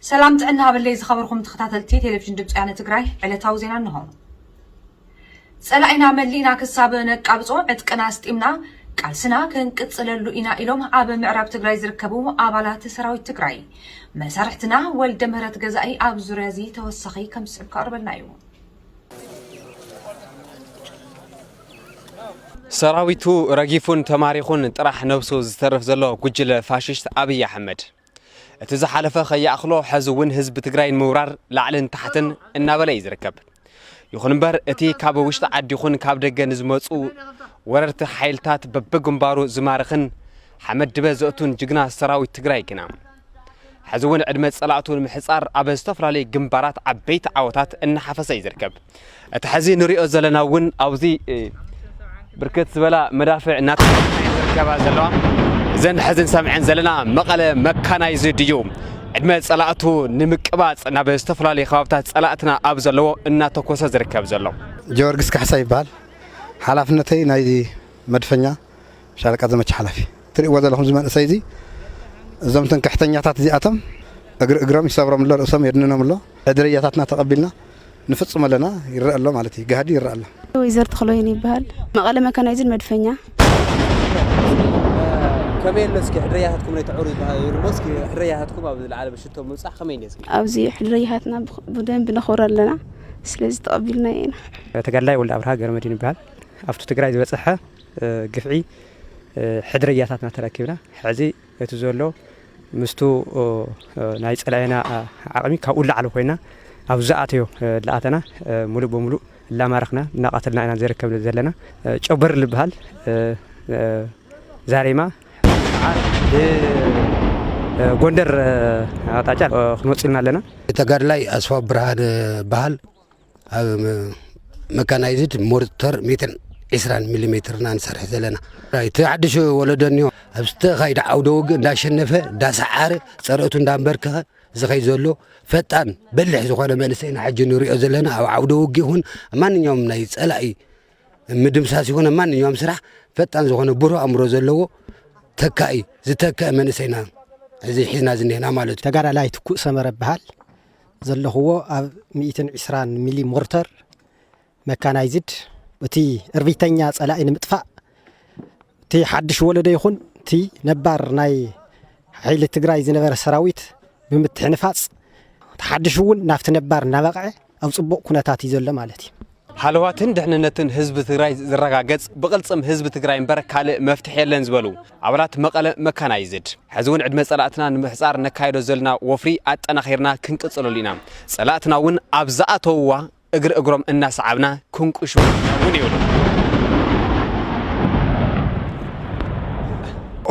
ሰላም ጥዕና ሃበለይ ዝኸበርኩም ተኸታተልቲ ቴሌቪዥን ድምፂ ወያነ ትግራይ፣ ዕለታዊ ዜና እንሆ። ጸላኢና መሊእና ክሳብ ነቃብጾ ዕጥቅና ኣስጢምና ቃልስና ክንቅጽለሉ ኢና ኢሎም ኣብ ምዕራብ ትግራይ ዝርከቡ ኣባላት ሰራዊት ትግራይ። መሳርሕትና ወልደ ምህረት ገዛኢ ኣብ ዙርያ እዚ ተወሳኺ ከም ዝስዕብ ከቕርበልና እዩ። ሰራዊቱ ረጊፉን ተማሪኹን ጥራሕ ነብሱ ዝተርፍ ዘሎ ጉጅለ ፋሽስት ኣብይ ኣሕመድ፣ እቲ ዝሓለፈ ከይኣኽሎ፣ ሕዚ እውን ህዝቢ ትግራይ ንምውራር ላዕልን ታሕትን እናበለ እዩ ዝርከብ። ይኹን እምበር፣ እቲ ካብ ውሽጢ ዓዲ ይኹን ካብ ደገ ንዝመፁ ወረርቲ ሓይልታት በብግንባሩ ዝማርኽን ሓመድ ድበ ዘእቱን ጅግና ሰራዊት ትግራይ ግና፣ ሕዚ እውን ዕድመ ጸላእቱ ንምሕጻር ኣብ ዝተፈላለዩ ግንባራት ዓበይቲ ዓወታት እናሓፈሰ እዩ ዝርከብ። እቲ ሕዚ ንሪኦ ዘለና እውን ኣብዚ፣ እ፣ ብርክት ዝበላ መዳፍዕ እናተተኮሳ እየን ዝርከባ ዘለዋ። እዘን ሕዚ ንሰምዐን ዘለና መቐለ መካናይዝድ እዩ። ዕድመ ጸላእቱ ንምቅባጽ ናብ ዝተፈላለዩ ከባብታት ጸላእትና ኣብ ዘለዎ እናተኮሰ ዝርከብ ዘሎ። ጀወርግስ ካሕሳ ይበሃል። ሓላፍነተይ ናይ መድፈኛ ሻለቃ ዘመቻ ሓላፊ። ትርእይዎ ዘለኹም እዚ መንእሰይ እዚ፣ እዞም ትምክሕተኛታት እዚኣቶም እግሪ እግሮም ይሰብሮም ኣሎ፣ ርእሶም የድንኖም ኣሎ። ሕድርያታትና ተቐቢልና ንፍጽሞ ኣለና፣ ይረአ ኣሎ ማለት እዩ። ጋህዲ ይረአ ኣሎ። ወይዘር ተኽለወይኒ ይበሃል። መቐለ መካናይዝድ መድፈኛ። ከመይ ኣሎ እስኪ ሕድርያታትኩም ነተዕሩ ይበሃል እሞ እስኪ ሕድርያታትኩም ኣብ ዝለዓለ ብሽቶ ምብጻሕ ከመይ እንዲ እስኪ? ኣብዚ ሕድርያታትና ብኽ-፣ ብደንብ ነኽብሮ ኣለና። ስለዚ ተቐቢልና ኢና። ተጋዳላይ ወልደ ኣብርሃ ገረመድህን ይበሃል። ኣብቲ ትግራይ ዝበጽሐ፣ እ፣ ግፍዒ፣ እ፣ ሕድርያታትና ተረኪብና፣ ሕዚ እቲ ዘሎ ምስቱ፣ እ፣ እ፣ ናይ ጸላኢና፣ እ፣ ዓቕሚ ካብኡ ላዕሊ ኮይና፣ ኣብ ዝኣተዮ፣ እ፣ ላኣተና፣ እ፣ ሙሉእ በሙሉእ እናማረኽና፣ እናቐተልና ኢና ዝርከብ ዘለና። እ፣ ጨበር ዝበሃል፣ እ፣ እ፣ ዛሬማ፣ እ፣ እ፣ ጎንደር፣ እ፣ ኣቕጣጫ፣ እ፣ ክንወጽእ ኢልና ኣለና። ተጋድላይ ኣስፋው ብርሃነ በሃል። ኣብ መ-፣ መካናይዝድ ሞርተር ሚእትን ዕስራን ሚሊሜትር ኢና ንሰርሕ ዘለና። እቲ ሓድሽ ወለዶ እኒሆ፣ ኣብ ዝተኻይደ ዓውደ ውግእ እንዳሸነፈ፣ እንዳሰዓረ፣ ጸረቱ እንዳንበርከኸ ዝኸይ ዘሎ ፈጣን በሊሕ ዝኾነ መንእሰይ ኢና ሕጂ ንሪኦ ዘለና። ኣብ ዓውደ ውግእ ይኹን ኣብ ማንኛውም ናይ ጸላኢ ምድምሳስ ይኹን ኣብ ማንኛውም ስራሕ ፈጣን ዝኾነ ብሩህ ኣእምሮ ዘለዎ ተካኢ፣ ዝተክአ መንእሰይና እዚ ሒዝና ዝኒሄና ማለት እዩ። ተጋዳላይ ትኩእ ሰመረ እበሃል። ዘለኽዎ ኣብ ሚእትን ዕስራን ሚሊ ሞርተር መካናይዝድ፣ እቲ እርቢተኛ ጸላኢ ንምጥፋእ፣ እቲ ሓድሽ ወለዶ ይኹን እቲ ነባር ናይ ሓይሊ ትግራይ ዝነበረ ሰራዊት ብምትሕንፋጽ፣ እቲ ሓድሽ እውን ናብቲ ነባር እናበቕዐ ኣብ ጽቡቕ ኩነታት እዩ ዘሎ ማለት እዩ። ሃለዋትን ድሕንነትን ህዝቢ ትግራይ ዝረጋገጽ ብቕልጽም ህዝቢ ትግራይ እምበር ካልእ መፍትሒ የለን ዝበሉ ኣባላት መቐለ መካናይዝድ፣ ሕዚ እውን ዕድመ ጸላእትና ንምሕጻር ነካይዶ ዘለና ወፍሪ ኣጠናኺርና ክንቅጽለሉ ኢና። ጸላእትና እውን ኣብ ዝኣተውዋ እግሪ እግሮም እናሰዓብና ክንቁሹ እውን ይብሉ።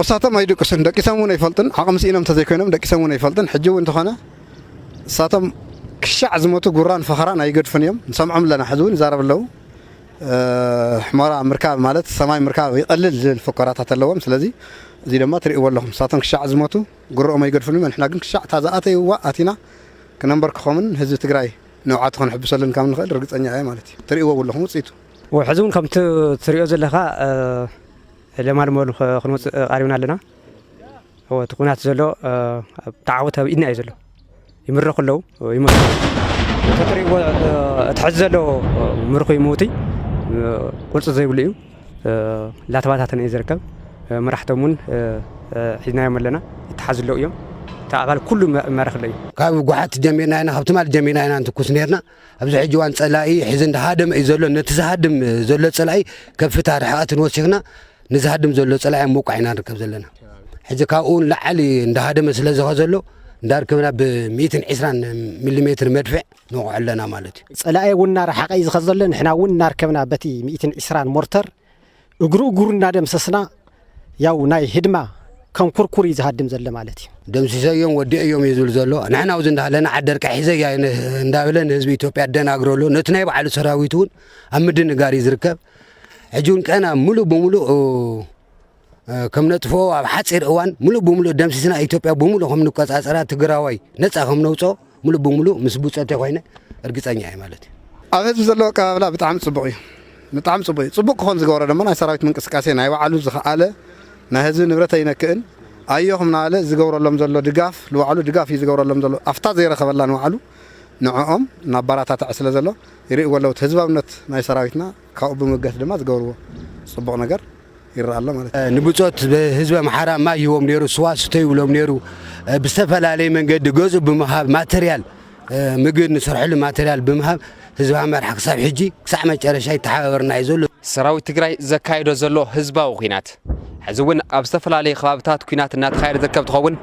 እሳቶም ኣይድቅሱን፣ ደቂሶም እውን ኣይፈልጡን። ዓቕሚ ስኢኖም እንተዘይኮይኖም ደቂሶም እውን ኣይፈልጡን። ሕጂ እውን እንተኾነ እሳቶም ክሻዕ ዝሞቱ ጉራን ፈኸራን ኣይገድፉን እዮም። ንሰምዖም ኣለና፣ ሕዚ እውን ይዛረቡ ኣለዉ። እ፣ ሕሞራ ምርካብ ማለት ሰማይ ምርካብ ይቐልል ዝብል ፈኮራታት ኣለዎም። ስለዚ እዚ ድማ ትርእይዎ ኣለኹም። እሳቶም ክሻዕ ዝሞቱ ጉሮኦም ኣይገድፉን እዮም። ንሕና ግን ክሻዕ እታ ዝኣተይዋ ኣቲና ክነንበርክኾምን ህዝቢ ትግራይ ንብዓቱ ክንሕብሰሉን ከም ንኽእል ርግጸኛ እየ ማለት እዩ። ትርእይዎ ኣለኹም ውጽኢቱ። ወ-፣ ሕዚ እውን ከምቲ ትርእዮ ዘለኻ፣ እ፣ ለማልመሉ ኸ-፣ ክንወፅእ፣ እ፣ ቐሪብና ኣለና። እወ፣ እቲ ኩናት ዘሎ፣ እ፣ ኣብ ተዓወት ኣብ ኢድና እዩ ዘሎ። ይምረኹ ኣለዉ፣ ይሞቱ። ተትርእይዎ፣ እ፣ እቲ ሕዚ ዘሎ፣ እ፣ ምርኹይ ምውትይ፣ እ፣ ቁርፂ ዘይብሉ እዩ። እ፣ ላተባታተነ እዩ ዝርከብ። እ፣ መራሕቶም እውን፣ እ፣ እ፣ ሒዝናዮም ኣለና። ይተሓዙ ኣለዉ እዮም። እቲ ኣባል ኩሉ መ-፣ መራኽ ኣሎ እዩ። ካብ ጓሓት ጀሚርና ኢና፣ ካብ ትማል ጀሚርና ኢና እንትኩስ ነርና። ኣብዚ ሕጂ እዋን ጸላኢ ሕዚ እንዳሃደመ እዩ ዘሎ። ነቲ ዝሃድም ዘሎ ጸላኢ ከፍታ ርሕቐትን ወሲኽና ንዝሃድም ዘሎ ጸላኢ ኣብ ምውቃዕ ኢና ንርከብ ዘለና። ሕጂ ካብኡ ንላዕሊ እንዳሃደመ ስለ ዝኸ ዘሎ እንዳርከብና ብሚእትን ዕስራን ሚሊሜትር መድፍዕ ንወቕዖ ኣለና ማለት እዩ። ጸላኢ እውን እናረሓቐ እዩ ዝኸ ዘሎ፣ ንሕና እውን እናርከብና በቲ ሚእትን ዕስራን ሞርተር እግሩ እግሩ እናደምሰስና ያው ናይ ህድማ ከም ኩርኩር እዩ ዝሃድም ዘሎ ማለት እዩ። ደምሲሰዮም ወዲኦዮም እዩ ዝብል ዘሎ። ንሕና ኣብዚ እንዳሃለና ዓደርቃ ሒዘያ እየ ን-፣ እንዳበለ ንህዝቢ ኢትዮጵያ ኣደናግሮ ኣሎ። ነቲ ናይ ባዕሉ ሰራዊት እውን ኣብ ምድንጋር እዩ ዝርከብ። ሕጂ እውን ቀና ሙሉእ ብሙሉእ፣ እ፣ ከም ነጥፍኦ ኣብ ሓፂር እዋን ሙሉእ ብሙሉእ ደምሲስና ኢትዮጵያ ብሙሉእ ከም ንቆፃፀራ ትግራዋይ ነፃ ከም ነውፅኦ ሙሉእ ብሙሉእ ምስ ብፆተይ ኮይነ እርግፀኛ እየ ማለት እዩ። ኣብ ህዝቢ ዘሎ ኣቀባብላ ብጣዕሚ ፅቡቕ እዩ። ብጣዕሚ ፅቡቕ እዩ። ፅቡቕ ክኾን ዝገበሮ ድማ ናይ ሰራዊት ምንቅስቃሴ ናይ ባዕሉ ዝኸኣለ ናይ ህዝቢ ንብረት ኣይነክእን። ኣዮኹም እናበለ ዝገብረሎም ዘሎ ድጋፍ፣ ንባዕሉ ድጋፍ እዩ ዝገብረሎም ዘሎ። ኣፍታ ዘይረኸበላ ንባዕሉ ንዕኦም እናባራታትዐ ስለ ዘሎ ይርእይዎ ኣለዉ። እቲ ህዝባውነት ናይ ሰራዊትና ካብኡ ብምብገስ ድማ ዝገብርዎ ጽቡቕ ነገር ይረኣ ኣሎ ማለት እዩ። ንብጾት ብህዝቢ ኣምሓራ ማይ ይህቦም ነይሩ፣ ስዋ ስተዩ ይብሎም ነይሩ። ብዝተፈላለየ መንገዲ ገዝኡ ብምሃብ፣ ማተርያል፣ ምግቢ ንሰርሐሉ ማተርያል ብምሃብ ህዝቢ ኣምሓራ ክሳብ ሕጂ ክሳዕ መጨረሻ ይተሓባበርና እዩ ዘሎ። ሰራዊት ትግራይ ዘካየዶ ዘሎ ህዝባዊ ኲናት፣ ሕዚ እውን ኣብ ዝተፈላለዩ ከባብታት ኲናት እናተኻየደ ዝርከብ እንትኸውን፣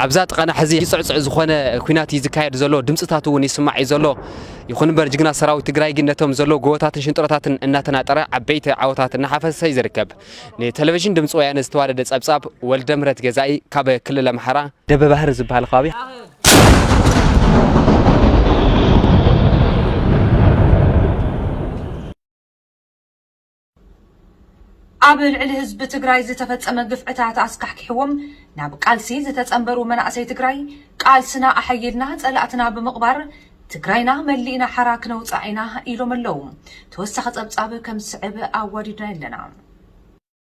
ኣብዛ ጥቓና ሕዚ ጽዕጽዕ ዝኾነ ኲናት እዩ ዝካየድ ዘሎ። ድምፅታት እውን ይስማዕ እዩ ዘሎ። ይኹን እምበር፣ ጅግና ሰራዊት ትግራይ ግን ነቶም ዘለዉ ጎቦታትን ሽንጥሮታትን እናተናጠረ ዓበይቲ ዓወታት እናሓፈሰ እዩ ዝርከብ። ንቴሌቪዥን ድምፂ ወያነ ዝተዋደደ ጸብጻብ፣ ወልደ ምረት ገዛኢ ካብ ክልል ኣምሓራ፣ ደበ ባህሪ ዝበሃል ከባቢ። ኣብ ልዕሊ ህዝቢ ትግራይ ዝተፈጸመ ግፍዕታት ኣስካሕኪሕዎም ናብ ቃልሲ ዝተጸንበሩ መናእሰይ ትግራይ፣ ቃልስና ኣሐይልና ጸላእትና ብምቕባር ትግራይና መሊእና ሓራ ክነውጽኣ ኢና ኢሎም ኣለዉ። ተወሳኺ ጸብጻብ ከም ዝስዕብ ኣዋዲድና ኣለና።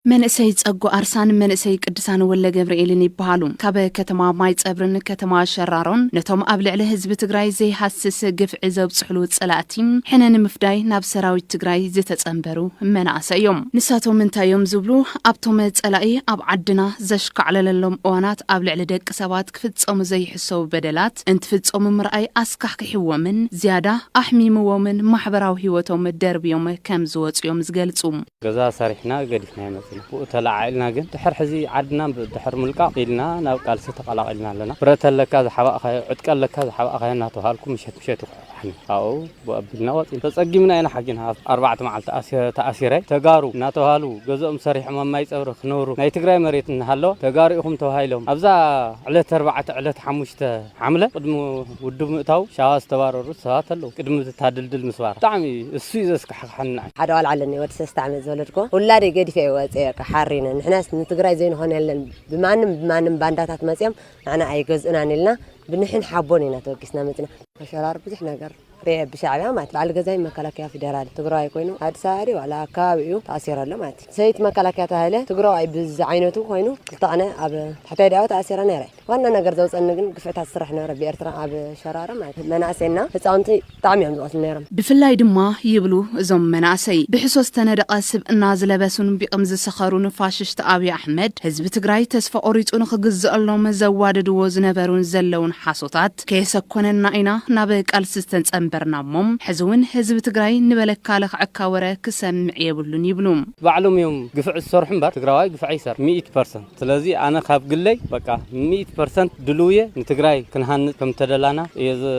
መንእሰይ ጸጉ ኣርሳን መንእሰይ ቅድሳን ወልደ ገብርኤልን ይበሃሉ። ካብ ከተማ ማይ ጸብርን ከተማ ሸራሮን ነቶም ኣብ ልዕሊ ህዝቢ ትግራይ ዘይሃስስ ግፍዒ ዘብጽሕሉ ጸላእቲ ሕነ ንምፍዳይ ናብ ሰራዊት ትግራይ ዝተጸንበሩ መናእሰይ እዮም። ንሳቶም እንታይ እዮም ዝብሉ? ኣብቶም ጸላኢ ኣብ ዓድና ዘሽካዕለለሎም እዋናት ኣብ ልዕሊ ደቂ ሰባት ክፍጸሙ ዘይሕሰቡ በደላት እንትፍጸሙ ምርኣይ ኣስካሕኪሕዎምን ዝያዳ ኣሕሚምዎምን ማሕበራዊ ህይወቶም ደርብዮም ከም ዝወጹ እዮም ዝገልጹ። ገዛ ሰሪሕና ገዲፍናዮ መጺና። ብኡ ተለዓዒልና ግን ድሕር ሕዚ ዓድና ድሕር ምልቃቕ ኢልና ናብ ቃልሲ ተቐላቒልና ኣለና። ብረት ኣለካ ዝሓባእኻዮ፣ ዕጥቂ ኣለካ ዝሓባእኻዮ እናተባሃልኩ ምሸት ምሸት ይኹሕኩሓኒ። ኣብኡ ብኡ ኣቢልና ወጺና። ተጸጊምና ኢና ሓጊና። ኣብ ኣርባዕተ መዓልቲ ኣሲ- ተኣሲረ። ተጋሩ እናተባሃሉ ገዝኦም ሰሪሖም ኣብ ማይ ጸብሪ ክነብሩ ናይ ትግራይ መሬት እናሃለወ ተጋሩ ኢኹም ተባሂሎም ኣብዛ ዕለት ኣርባዕተ ዕለት ሓሙሽተ ሓምለ ቅድሚ ውድብ ምእታው ሻዋ ዝተባረሩ ሰባት ኣለዉ። ቅድሚ እታ ድልድል ምስባር ብጣዕሚ እሱ እዩ ዘስካሕክሓኒ ንዓይ። ሓደ ቆልዓ ኣለኒ ወዲ ሰለስተ ዓመት ዝወለድክዎ ውላደይ ገዲፈ እየ ወፅየ በቃ ሓሪነ ንሕናስ ንትግራይ ዘይንኾን የለን ብማንም ብማንም ባንዳታት መፅዮም ንዓና ኣይገዝኡናን ኢልና ብንሕን ሓቦን ኢና ተወኪስና መፅና። ሸራር ብዙሕ ነገር ሪኤ ብሻዕብያ ማለት በዓል ገዛይ መከላከያ ፊደራል ትግራዋይ ኮይኑ ኣዲስ ኣበባ ድዩ ዋላ ኣከባቢ እዩ ተኣሲሩ ኣሎ ማለት እዩ። ሰይቲ መከላከያ ተባሂለ ትግራዋይ ብዝዓይነቱ ኮይኑ ክልተ ቅነ ኣብ ትሕተይ ዲያው ተኣሲረ ነይረ። ዋና ነገር ዘውፀኒ ግን ግፍዕታት ዝስራሕ ነበረ ብኤርትራ ኣብ ሸራሮ ማለት እዩ። መናእሰይና ህፃውንቲ ብጣዕሚ እዮም ዝቐትሉ ነይሮም። ብፍላይ ድማ ይብሉ እዞም መናእሰይ ብሕሶ ዝተነደቐ ስብእና ዝለበሱን ቢቕም ዝሰኸሩን ፋሽስት ኣብይ ኣሕመድ ህዝቢ ትግራይ ተስፋ ቆሪፁ ንኽግዝአሎም ዘዋድድዎ ዝነበሩን ዘለውን ሓሶታት ከየሰኮነና ኢና ናብ ቃልሲ ዝተፀንበርና እሞ ሕዚ እውን ህዝቢ ትግራይ ንበለካ ለኽዐካ ወረ ክሰምዕ የብሉን ይብሉ። ባዕሎም እዮም ግፍዒ ዝሰርሑ እምበር ትግራዋይ ግፍዒ ይሰርሕ ሚእቲ ፐርሰንት። ስለዚ ኣነ ካብ ግለይ በቃ ሚእቲ ፐርሰንት ድልው እየ ንትግራይ ክንሃንፅ ከም ተደላና እየ ዝ-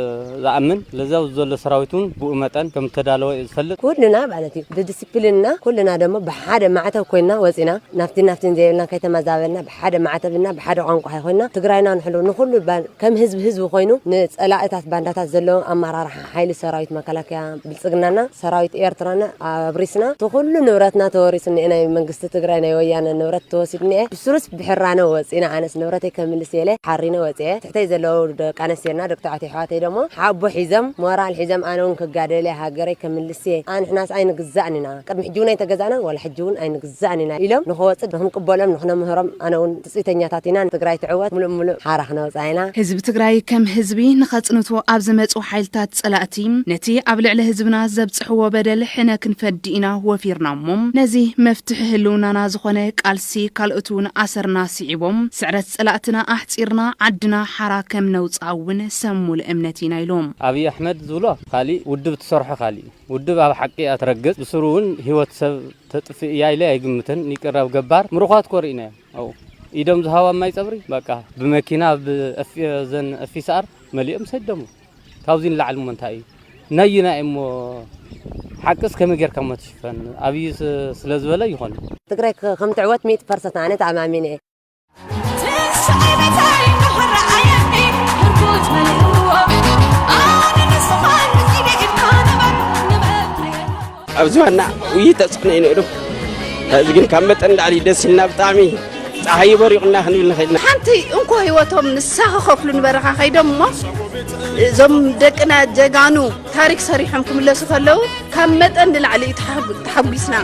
ዝኣምን። ስለዚ ኣብዚ ዘሎ ሰራዊት እውን ብኡ መጠን ከም ተዳለወ እየ ዝፈልጥ። ኩልና ማለት እዩ ብዲስፕሊንና ኩልና ደሞ ብሓደ ማዕተብ ኮይንና ወፂና ናፍቲን ናፍቲን ዘይብልና ከይተመዛበልና ብሓደ ማዕተብና ብሓደ ቋንቋ ኮይንና ትግራይና ንሕሉ ንኩሉ ባ- ከም ህዝቢ ህዝቢ ኮይኑ ንፀላእታት ባንዳታት ዘለዎም ኣመራርሓ ሓይሊ ሰራዊት መከላከያ ብልፅግናና ሰራዊት ኤርትራና ኣብሪስና እቲ ኩሉ ንብረትና ተወሪሱ እኒኤ ናይ መንግስቲ ትግራይ ናይ ወያነ ንብረት ተወሲዱ እኒኤ ብስሩስ ብሕራነ ወፂና ኣነስ ንብረተይ ከምልስ የለ ሓሪነ ወፅኤ ትሕተይ ዘለዉ ደቂ ኣነስትዮና ደቂ ተባዕትዮ ኣሕዋተይ ደሞ ሓቦ ሒዞም ሞራል ሒዞም ኣነ እውን ክጋደለ ሃገረይ ከምልስ እየ ኣንሕናስ ኣይንግዛእን ኢና ቅድሚ ሕጂ እውን ኣይተገዛእናን ዋላ ሕጂ እውን ኣይንግዛእን ኢና ኢሎም ንክወፅእ ንክንቅበሎም ንክነምህሮም ኣነ እውን ትፅቢተኛታት ኢና ትግራይ ትዕወት ሙሉእ ሙሉእ ሓራ ክነውፅኣ ኢና ህዝቢ ትግራይ ከም ህዝቢ ንኸፅንቱ ኣብ ዝመፁ ሓይልታት ፀላእቲ ነቲ ኣብ ልዕሊ ህዝብና ዘብፅሕዎ በደል ሕነ ክንፈዲ ኢና ወፊርና እሞ ነዚ መፍትሒ ህልውናና ዝኾነ ቃልሲ ካልኦት እውን ኣሰርና ስዒቦም ስዕረት ፀላእትና ኣሕፂርና ዓድና ሓራ ከም ነውፅኣ እውን ሰም ሙሉእ እምነት ኢና ኢሎም ኣብይ ኣሕመድ ዝብሎ ካሊእ ውድብ ትሰርሖ ካሊእ እዩ ውድብ ኣብ ሓቂ እያ ትረግፅ ብስሩ እውን ህይወት ሰብ ተጥፍእ እያ ኢለ ኣይግምትን ይቅረብ ገባር ምሩኻት ኮ ርኢናዮም ኣብኡ ኢዶም ዝሃቡ ኣብ ማይ ፀብሪ በቃ ብመኪና ብዘን ኤፍ ኤስ ኣር መሊኦም ሰደሙ ካብዚ ንላዕሊ እሞ እንታይ እዩ ነይናይ እሞ ሓቅስ ከመይ ጌርካ እሞ ትሽፈን ኣብይ ስለ ዝበለ ይኾን ትግራይ ከም ትዕወት ሚእቲ ፐርሰንት ኣነ ተኣማሚነ እየ ኣብዚ ዋና ውይይት ተፅዕኖ እዩ ነይሩ። ሕዚ ግን ካብ መጠን ላዕሊ ደስ ኢልና ብጣዕሚ ፀሓይ በሪቑና ክንብል ንኽእል ኢና። ሓንቲ እንኮ ህይወቶም ንሳ ክኸፍሉ ንበረኻ ከይዶም እሞ እዞም ደቅና ጀጋኑ ታሪክ ሰሪሖም ክምለሱ ከለዉ ካብ መጠን ንላዕሊ እዩ ተሓጒስና።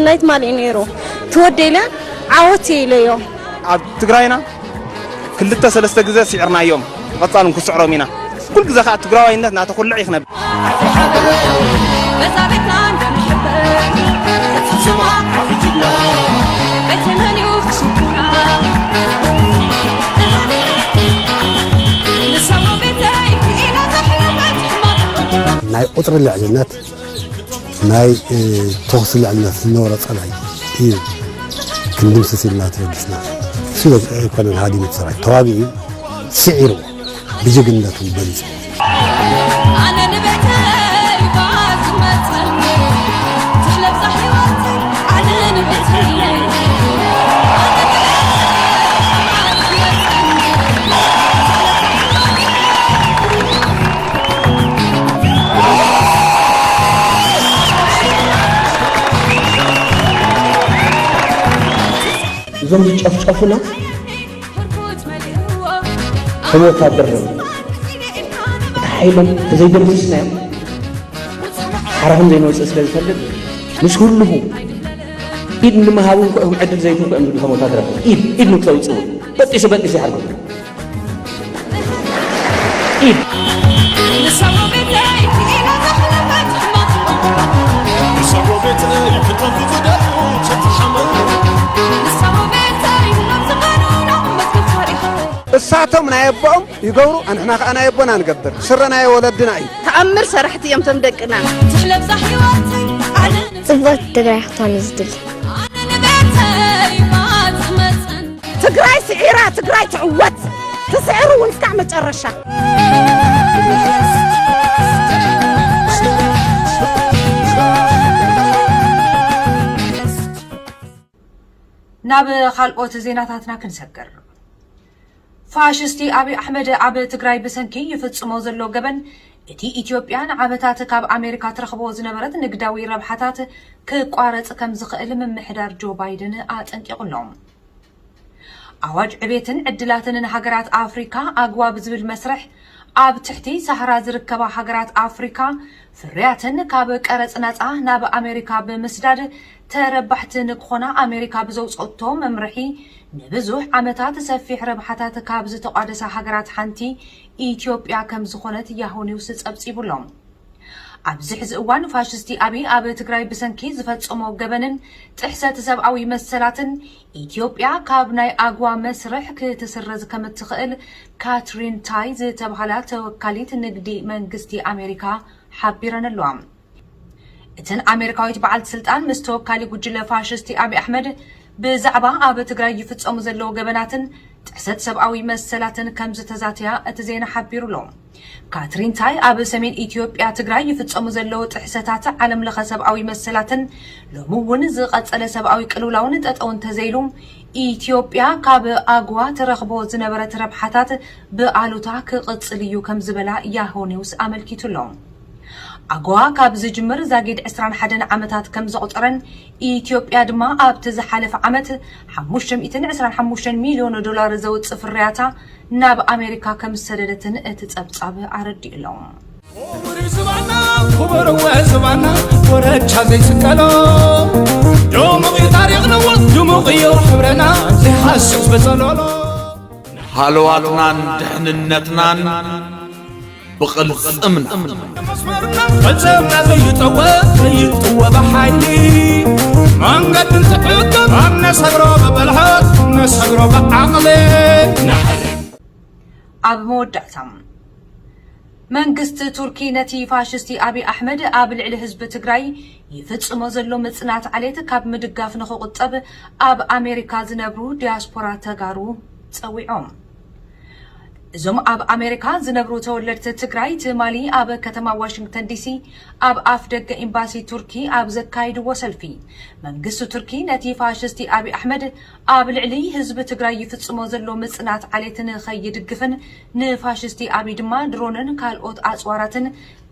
ናይ ትማሊ እዩ ነይሩ። ትወደ ኢለ ዓወት እየ ኢለዮ። ኣብ ትግራይና ክልተ ሰለስተ ግዜ ስዒርናዮም፣ ብቐጻል እውን ክስዕሮም ኢና። ኩል ግዜ ከዓ ትግራዋይነት ናተኹልዕ እዩ ክነብል። ናይ ቁፅሪ ልዕልነት ናይ ተኹሲ ልዕልነት ዝነበረ ፀላኢ እዩ ክንድምስስ ኢልና ተበጊስና። እሱ ኣይኮነን ሃዲሙ ሰራዊት ተዋጊኡ ስዒሩ ብጅግንነቱ በሊፁ። እዞም ዝጨፍጨፉና ከም ወታደር እዮም። እቲ ሓይሎም ተዘይደምሲስናዮም ሓራኹም ዘይንወፅእ ስለ ዝፈልጥ ምስ ህልኹ ኢድ ንምሃብ እንኮ እዮም ዕድል ዘይትንኮ እዮም ዝብሉ ከም ወታደር ኢድ ኢድ ንክተውፅኡ በጢሱ በጢሱ ይሓርጎ ኢድ እሳቶም ናይ ኣቦኦም ይገብሩ ኣንሕና ከዓ ናይ ኣቦና ንገብር ስረ ናይ ወለድና እዩ። ተኣምር ሰራሕቲ እዮም ቶም ደቅና። ጽብቕቲ ትግራይ ክትኮን እዩ ዝድሊ። ትግራይ ስዒራ ትግራይ ትዕወት ትስዕር እውን እስካዕ መጨረሻ። ናብ ካልኦት ዜናታትና ክንሰግር። ፋሽስቲ ኣብይ ኣሕመድ ኣብ ትግራይ ብሰንኪ ይፍጽሞ ዘሎ ገበን እቲ ኢትዮጵያ ንዓመታት ካብ ኣሜሪካ ትረኽቦ ዝነበረት ንግዳዊ ረብሓታት ክቋረጽ ከም ዝኽእል ምምሕዳር ጆ ባይደን ኣጠንቂቑ ኣሎ። ኣዋጅ ዕቤትን ዕድላትን ንሃገራት ኣፍሪካ ኣግዋ ብዝብል መስርሕ ኣብ ትሕቲ ሳህራ ዝርከባ ሃገራት ኣፍሪካ ፍርያተን ካብ ቀረጽ ናጻ ናብ ኣሜሪካ ብምስዳድ ተረባሕቲ ንክኾና ኣሜሪካ ብዘውፀቶ መምርሒ ንብዙሕ ዓመታት ሰፊሕ ረብሓታት ካብ ዝተቋደሳ ሃገራት ሓንቲ ኢትዮጵያ ከም ዝኾነት ያሆ ኒውስ ፀብፂቡ ኣሎ። ኣብዚ ሕዚ እዋን ፋሽስቲ ኣብይ ኣብ ትግራይ ብሰንኪ ዝፈፀሞ ገበንን ጥሕሰት ሰብኣዊ መሰላትን ኢትዮጵያ ካብ ናይ ኣግዋ መስርሕ ክትስረዝ ከም እትኽእል ካትሪን ታይ ዝተብሃላ ተወካሊት ንግዲ መንግስቲ ኣሜሪካ ሓቢረን ኣለዋ። እተን ኣሜሪካዊት በዓልቲ ስልጣን ምስ ተወካሊ ጉጅለ ፋሽስቲ ኣብይ ኣሕመድ ብዛዕባ ኣብ ትግራይ ይፍፀሙ ዘለዉ ገበናትን ጥሕሰት ሰብኣዊ መሰላትን ከም ዝተዛተያ እቲ ዜና ሓቢሩ ኣሎ። ካትሪን ታይ ኣብ ሰሜን ኢትዮጵያ ትግራይ ይፍፀሙ ዘለዉ ጥሕሰታት ዓለም ለኸ ሰብኣዊ መሰላትን ሎሚ እውን ዝቐፀለ ሰብኣዊ ቅልውላውን ጠጠው እንተዘይሉ ኢትዮጵያ ካብ ኣግዋ ትረኽቦ ዝነበረት ረብሓታት ብኣሉታ ክቕፅል እዩ ከም ዝበላ ያሆ ኒውስ ኣመልኪቱ ኣሎ። ኣጎዋ ካብ ዝጅምር ዛጊድ ዕስራን ሓደን ዓመታት ከም ዘቑፀረን ኢትዮጵያ ድማ ኣብቲ ዝሓለፈ ዓመት ሓሙሽተ ሚእትን ዕስራን ሓሙሽተን ሚልዮን ዶላር ዘውፅእ ፍርያታ ናብ ኣሜሪካ ከም ዝሰደደትን እቲ ፀብፃብ ኣረዲኡ ኣሎ። ክቡር ዝባና ክቡር ወ ዝባና ወረቻ ዘይስቀሎ ድሙቕ እዩ ታሪኽና ድሙቕ እዩ ሕብረና ዘይሓስስ በጸሎሎ ሃለዋትናን ድሕንነትናን ብቕልጽምና ፈጸምና ዘይጠወ ዘይጥወ ብሓይሊ መንገድን ትሕቶ ኣብ ነሰግሮ ብብልሓት ነሰግሮ ብዓቕሊ ኣብ መወዳእታ መንግስቲ ቱርኪ ነቲ ፋሽስቲ ኣብይ ኣሕመድ ኣብ ልዕሊ ህዝቢ ትግራይ ይፍጽሞ ዘሎ ምጽናት ዓሌት ካብ ምድጋፍ ንኽቑጠብ ኣብ ኣሜሪካ ዝነብሩ ዲያስፖራ ተጋሩ ጸዊዖም። እዞም ኣብ ኣሜሪካ ዝነብሩ ተወለድቲ ትግራይ ትማሊ ኣብ ከተማ ዋሽንግተን ዲሲ ኣብ ኣፍ ደገ ኤምባሲ ቱርኪ ኣብ ዘካይድዎ ሰልፊ መንግስቲ ቱርኪ ነቲ ፋሽስቲ ኣብይ ኣሕመድ ኣብ ልዕሊ ህዝቢ ትግራይ ይፍጽሞ ዘሎ ምጽናት ዓሌት ንኸይድግፍን ንፋሽስቲ ኣብይ ድማ ድሮንን ካልኦት ኣጽዋራትን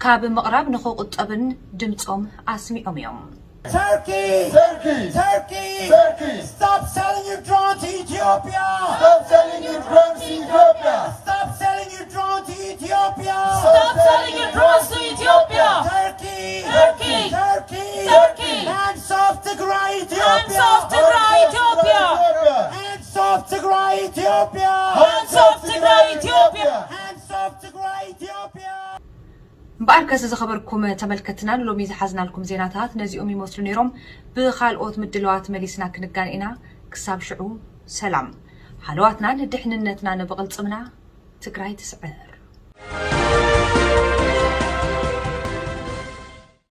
ካብ ምቕራብ ንኽቑጠብን ድምጾም ኣስሚዖም እዮም። Turkey! Turkey! Turkey! Turkey! Stop selling your drone to Ethiopia! Stop selling your drone to Ethiopia! Stop selling your drone to Ethiopia! Stop selling your drones to Ethiopia! Turkey! Turkey! Turkey! Turkey! Hands off Tigray! Hands off Tigray Ethiopia! Hands off Tigray Ethiopia! Hands off Tigray Ethiopia! Hands off Tigray Ethiopia! እምበኣርከስ ዝኸበርኩም ተመልከትና ንሎሚ ዝሓዝናልኩም ዜናታት ነዚኦም ይመስሉ ነይሮም። ብኻልኦት ምድለዋት መሊስና ክንጋን ኢና። ክሳብ ሽዑ ሰላም። ሃለዋትናን ድሕንነትናን ብቕልጽምና። ትግራይ ትስዕር።